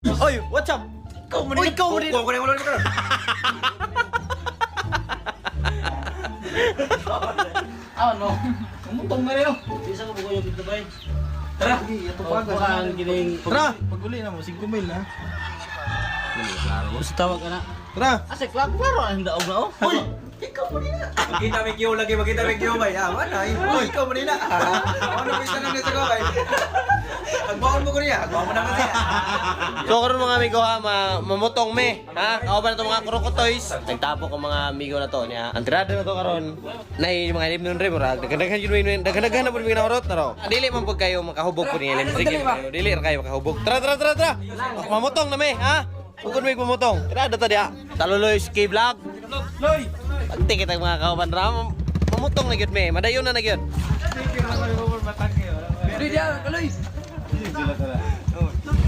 Oy, what's up? Ikaw man Uy, ikaw man Kuha ko na yung ulo nito. Ano? Umutong na rin oh. Isa ko buko yung dito bay. Tara. Ito pa Pagkuhan gining Tara. Pag uli na mo 5 mil ha. Gusto tawag ana. Tara. Asa klaro klaro ang daog na oh. Uy! Ikaw man nila. Makita may kiyo lagi, makita may kiyo bay. Ah, wala. Uy, ikaw man nila. Ano bisa nang nasa ko bay? Agbaon mo ko niya, agbaon mo na kasi. So karon mga amigo ha, mamutong me, ha? Ako ba na itong mga krokotoys? Nagtapok ang mga amigo na to niya. Ang tirada na to karon, nay mga ilim nun rin, murag daghan-daghan yun yun, daghan-daghan na po yung naurot na ro. Dili man pag kayo makahubog po niya, ilim sige kayo. Dili ra kayo makahubog. Tara, tara, tara, tara. Mamutong na me, ha? Pugod may mamutong. Tirada ta diha. Taluloy ski vlog. Loy. Pagtikit ang mga kauban ra, mamutong na gyud me. Madayon na na gyud.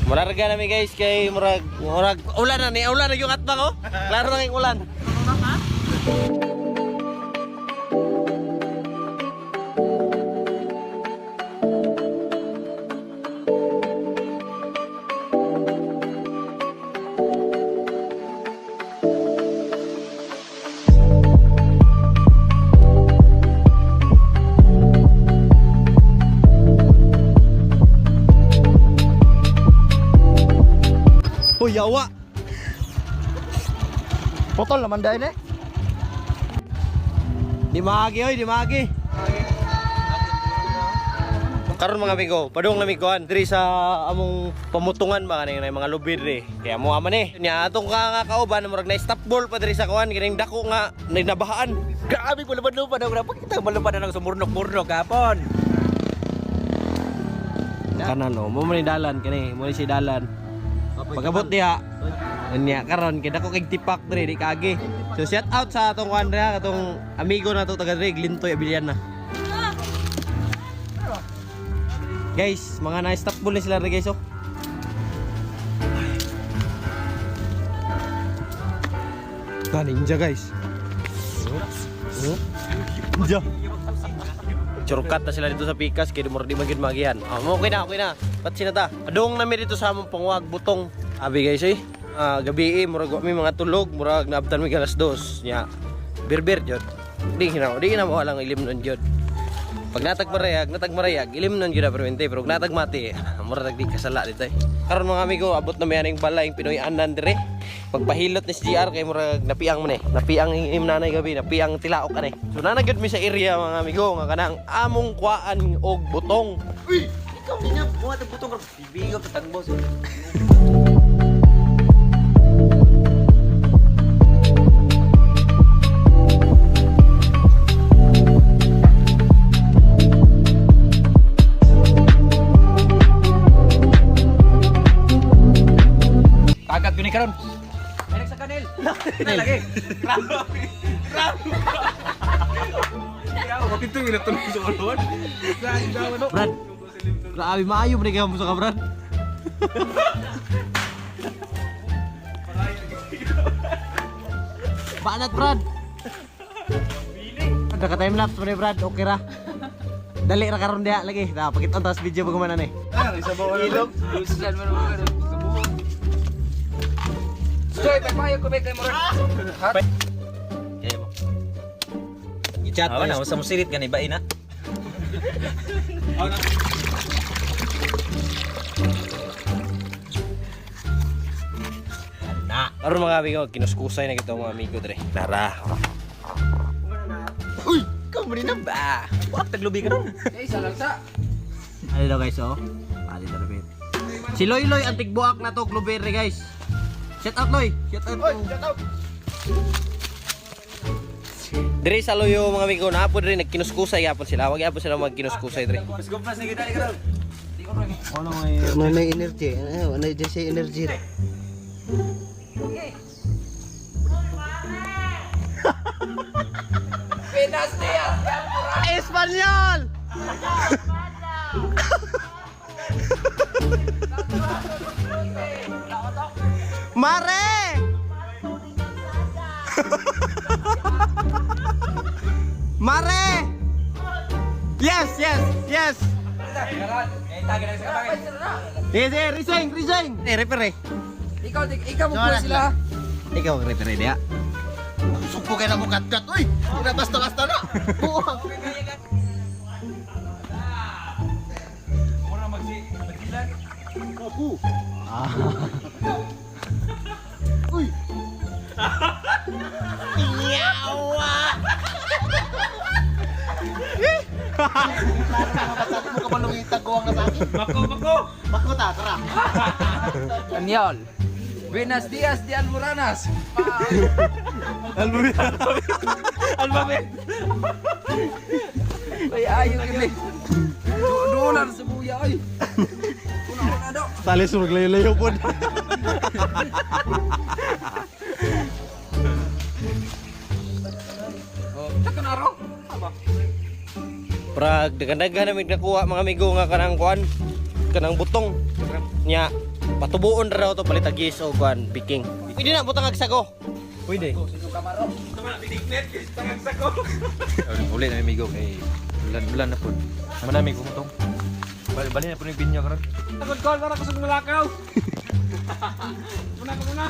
Murarga na mi guys kay murag murag ulan na ni ulan na yung atbang oh. Klaro na kay ulan. Uy, yawa. Putol naman dahil eh. Di maagi oy, di maagi. Karon mga amigo, padung na mikuan diri sa among pamutungan ba kaning mga lubid diri. Kaya mo man eh. Nya atong ka nga kauban murag na stop ball pa diri sa kuan kining dako nga nabahaan. Grabe ko lupa na grabe kita malupad na ng sumurnok-murnok hapon. Kanan oh, mo man ni dalan kani, mo ni si dalan. Pagabot diha. Unya karon kay dako kay tipak diri di kaagi. So shout out sa atong kuan diri atong amigo na to taga diri Glintoy Abilian na. Guys, mga na-stop ball ni sila diri guys oh. Ka ninja guys. Oh. Ninja. Shortcut na sila dito sa Pikas kay dumor di magid magian. Oh, okay na, okay na. Patsi na ta. Adong nami dito sa among pangwag butong. Abi guys eh. Ah, gabi eh, murag wa mi mga tulog, murag naabtan mi alas 2. Nya. Berber jud. Di hinaw, di na mo lang ilim nun jud. Pag natag marayag, natag marayag, ilim nun jud permente, pero pag natag mati, murag di kasala dito eh. Karon mga amigo, abot na mi aning balay ang Pinoy anan dire. Pagpahilot ni si GR kay murag napiang man eh. Napiang im nanay gabi, napiang tilaok ani. So nana gyud mi sa area mga amigo nga kanang among kuaan og butong. Uy, ikaw niya buhat ang butong bibigop sa tangbos. Kagat yun karon. Ay sa kanil. Lagi. Grabe. Grabe. Grabe, ito yung natuloy sa ulon. Brad. Grabe maayo pre kay mo sa ka Brad. Banat Brad. Naka time lapse pre Brad, okay ra. Dali ra karon diha lagi. Ta pakit-on tas video pag humana ni. Ilog. Lususan mo naman. Stoy, pagpayo ko kay Murag. Kaya mo. I-chat Ah, wala, sa musilit gani ba ina? Na. Karon mga amigo, kinuskusay na kita mga amigo dre. Tara. Uy, ikaw mo na ba? Wag taglubi ka ron. Eh, isa lang sa. Ano daw guys oh? Ali na rin. Si Loy Loy ang tigbuak na to, Globere guys. Shout out Loy. Shout out. Oy, shout out. Dre sa Loyo mga amigo, napo dre nagkinuskusay gyapon sila. Wag gyapon sila magkinuskusay dre. Mas gumpas na kita ni karon. Ano may Ano na energy? Ano na siya energy? Espanyol! Mare! Mare! Yes, yes, yes! Eh, tagi lang sa kapangin. Sige, sige, resign, resign. Eh, referee. Ikaw, ikaw mo po sila. Ikaw ang referee diya. Suko kay na mo kat-kat oy. Ina basta-basta na. Buang. Mura magsi magsilan. Sabi mo ka balungitag guwang na sa akin. Bako, bako. Bako ta, tara. Daniel. Buenos dias de Almoranas. Alphabet. Ay, ayaw kami. Dolar sa buya ay. Una-una do. Tali surug layo-layo po. Oh, taka na ro. Prag, daghan-daghan namin nakuha mga amigo nga kanang kuan, kanang butong. Nya, patubuon ra daw to palit agis o kuan, biking. Pwede na butang agsago. Pwede. Uli na amigo kay ulan ulan na pud. Manami ko tong. Bali bali na pud yung binyo karon. Takot call para kusog malakaw. Muna ka muna.